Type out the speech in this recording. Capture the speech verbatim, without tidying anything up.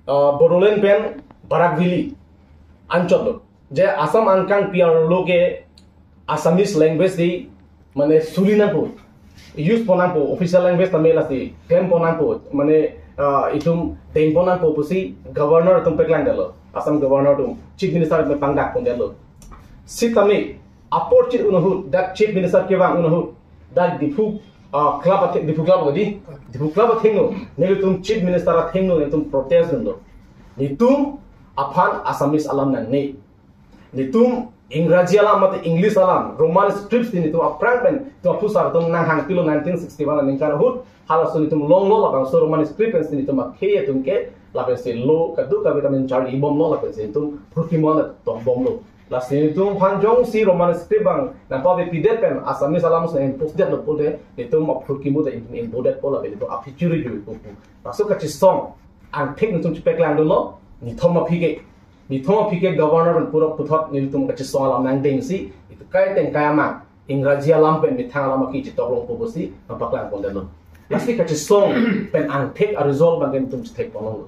uh, Bodoland pen Barak Valley anchot lo. Je Assam angkang P R lo ke Assamese language di mane suli nangpo, use pon nangpo, official language tame lasi klem pon nangpo, mane uh, itum deng pon nangpo pusi governor atum paklang detlo, Assam governor atum, chief minister atum pangdak pon detlo. Sitame apor chit un ahut, dak chief minister kevang un ahut, dak Diphu uh, club athe, Diphu club di, Diphu club athengno, nelitum chief minister athengno nelitum protest dunlo. Nelitum aphan Assamese alam nangne. Nelitum Ingraji alam mate English alam, Roman scripts di nelitum aphrang pen, nelitum aphusar atum nanghang pilo nineteen sixty-one aningkan ahut, halaso nelitum longlo, labangso Roman script pensi nelitum akhei atum ke, lapensi lo, kadokave ta nelitum charli bomlo, lapensi nelitum phurkimo atum tongbomlo. Lasi nelitum aphan jongsi Roman script abang nangpavepidet pen Assamese alam si impose detlo pulote, nelitum aphurkimo ta nelitum impo detpo, lapen nelitum aphi churi jui pupu. Laso kachisong angthek nelitum chepaklang dunlo, nithom aphi ke, nithom aphi ke governor pen pura puthot nelitum kachisong alam nangdengsi, itum kai tengkai amang Ingraji alam pen methang alam aki chitoklo pusi nangpaklang pon detlo. Lasi kachisong pen angthek a-result abang ke nelitum chethek ponlonglo.